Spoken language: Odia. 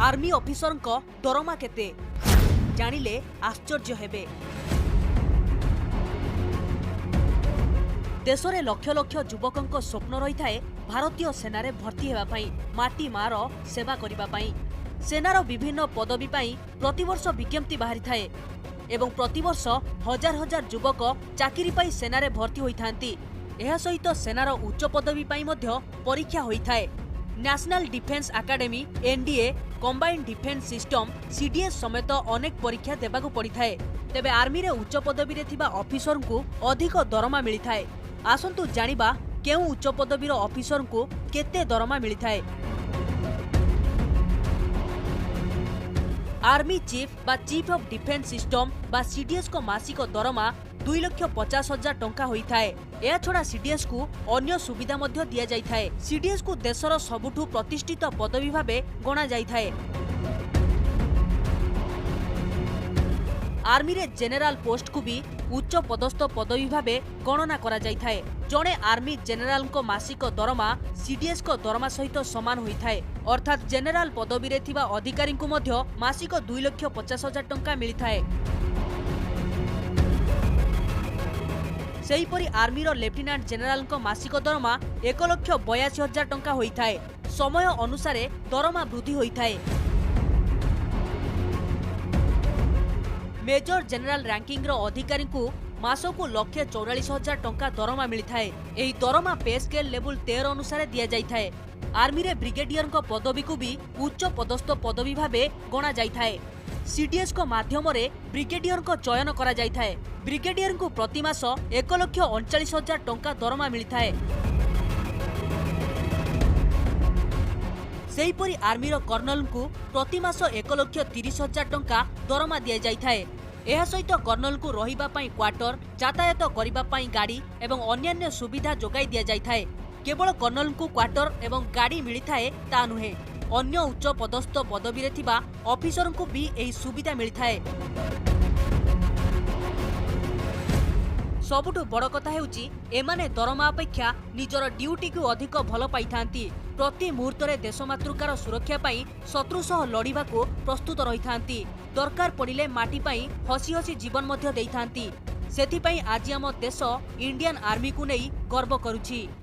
ଆର୍ମି ଅଫିସରଙ୍କ ଦରମା କେତେ ଜାଣିଲେ ଆଶ୍ଚର୍ଯ୍ୟ ହେବେ। ଦେଶରେ ଲକ୍ଷ ଲକ୍ଷ ଯୁବକଙ୍କ ସ୍ୱପ୍ନ ରହିଥାଏ ଭାରତୀୟ ସେନାରେ ଭର୍ତ୍ତି ହେବା ପାଇଁ, ମାଟି ମାର ସେବା କରିବା ପାଇଁ। ସେନାର ବିଭିନ୍ନ ପଦବୀ ପାଇଁ ପ୍ରତିବର୍ଷ ବିଜ୍ଞପ୍ତି ବାହାରିଥାଏ ଏବଂ ପ୍ରତିବର୍ଷ ହଜାର ହଜାର ଯୁବକ ଚାକିରି ପାଇଁ ସେନାରେ ଭର୍ତ୍ତି ହୋଇଥାନ୍ତି। ଏହା ସହିତ ସେନାର ଉଚ୍ଚ ପଦବୀ ପାଇଁ ମଧ୍ୟ ପରୀକ୍ଷା ହୋଇଥାଏ। National defence academy, NDA, combined defence system, CDS ସମେତ ଅନେକ ପରୀକ୍ଷା ଦେବାକୁ ପଡ଼ିଥାଏ। ତେବେ ଆର୍ମିରେ ଉଚ୍ଚ ପଦବୀରେ ଥିବା ଅଫିସରଙ୍କୁ ଅଧିକ ଦରମା ମିଳିଥାଏ। ଆସନ୍ତୁ ଜାଣିବା କେଉଁ ଉଚ୍ଚ ପଦବୀର ଅଫିସରଙ୍କୁ କେତେ ଦରମା ମିଳିଥାଏ। ଆର୍ମି ଚିଫ୍ ବା ଚିଫ୍ ଅଫ୍ ଡିଫେନ୍ସ ସିଷ୍ଟମ ବା ସିଡିଏସ୍ଙ୍କ ମାସିକ ଦରମା 2,50,000 ଟଙ୍କା ହୋଇଥାଏ। ଏହାଛଡ଼ା ସିଡିଏସ୍କୁ ଅନ୍ୟ ସୁବିଧା ମଧ୍ୟ ଦିଆଯାଇଥାଏ। ସିଡିଏସ୍କୁ ଦେଶର ସବୁଠୁ ପ୍ରତିଷ୍ଠିତ ପଦବୀ ଭାବେ ଗଣାଯାଇଥାଏ। ଆର୍ମିରେ ଜେନେରାଲ ପୋଷ୍ଟକୁ ବି ଉଚ୍ଚ ପଦସ୍ଥ ପଦବୀ ଭାବେ ଗଣନା କରାଯାଇଥାଏ। ଜଣେ ଆର୍ମି ଜେନେରାଲଙ୍କ ମାସିକ ଦରମା ସିଡିଏସ୍ଙ୍କ ଦରମା ସହିତ ସମାନ ହୋଇଥାଏ। ଅର୍ଥାତ୍ ଜେନେରାଲ ପଦବୀରେ ଥିବା ଅଧିକାରୀଙ୍କୁ ମଧ୍ୟ ମାସିକ 2,50,000 ଟଙ୍କା ମିଳିଥାଏ। ସେହିପରି ଆର୍ମିର ଲେଫ୍ଟନାଣ୍ଟ ଜେନେରାଲଙ୍କ ମାସିକ ଦରମା 1,82,000 ଟଙ୍କା ହୋଇଥାଏ। ସମୟ ଅନୁସାରେ ଦରମା ବୃଦ୍ଧି ହୋଇଥାଏ। ମେଜର ଜେନେରାଲ ରାଙ୍କିଂର ଅଧିକାରୀଙ୍କୁ ମାସକୁ 1,44,000 ଟଙ୍କା ଦରମା ମିଳିଥାଏ। ଏହି ଦରମା ପେ ସ୍କେଲ୍ ଲେବୁଲ 13 ଅନୁସାରେ ଦିଆଯାଇଥାଏ। ଆର୍ମିରେ ବ୍ରିଗେଡିୟରଙ୍କ ପଦବୀକୁ ବି ଉଚ୍ଚ ପଦସ୍ଥ ପଦବୀ ଭାବେ ଗଣାଯାଇଥାଏ। ସିଡିଏସ୍ଙ୍କ ମାଧ୍ୟମରେ ବ୍ରିଗେଡିୟରଙ୍କ ଚୟନ କରାଯାଇଥାଏ। ବ୍ରିଗେଡିୟରଙ୍କୁ ପ୍ରତିମାସ 1,39,000 ଟଙ୍କା ଦରମା ମିଳିଥାଏ। ସେହିପରି ଆର୍ମିର କର୍ଣ୍ଣଲଙ୍କୁ ପ୍ରତିମାସ 1,30,000 ଟଙ୍କା ଦରମା ଦିଆଯାଇଥାଏ। ଏହା ସହିତ କର୍ଣ୍ଣଲଙ୍କୁ ରହିବା ପାଇଁ କ୍ୱାର୍ଟର, ଯାତାୟାତ କରିବା ପାଇଁ ଗାଡ଼ି ଏବଂ ଅନ୍ୟାନ୍ୟ ସୁବିଧା ଯୋଗାଇ ଦିଆଯାଇଥାଏ। କେବଳ କର୍ଣ୍ଣଲଙ୍କୁ କ୍ୱାର୍ଟର ଏବଂ ଗାଡ଼ି ମିଳିଥାଏ ତା ନୁହେଁ, ଅନ୍ୟ ଉଚ୍ଚ ପଦସ୍ଥ ପଦବୀରେ ଥିବା ଅଫିସରଙ୍କୁ ବି ଏହି ସୁବିଧା ମିଳିଥାଏ। ସବୁଠୁ ବଡ଼ କଥା ହେଉଛି ଏମାନେ ଦରମା ଅପେକ୍ଷା ନିଜର ଡ୍ୟୁଟିକୁ ଅଧିକ ଭଲ ପାଇଥାନ୍ତି। ପ୍ରତି ମୁହୂର୍ତ୍ତରେ ଦେଶମାତୃକାର ସୁରକ୍ଷା ପାଇଁ ଶତ୍ରୁ ସହ ଲଢ଼ିବାକୁ ପ୍ରସ୍ତୁତ ରହିଥାନ୍ତି। ଦରକାର ପଡ଼ିଲେ ମାଟି ପାଇଁ ହସି ହସି ଜୀବନ ମଧ୍ୟ ଦେଇଥାନ୍ତି। ସେଥିପାଇଁ ଆଜି ଆମ ଦେଶ ଇଣ୍ଡିଆନ୍ ଆର୍ମିକୁ ନେଇ ଗର୍ବ କରୁଛି।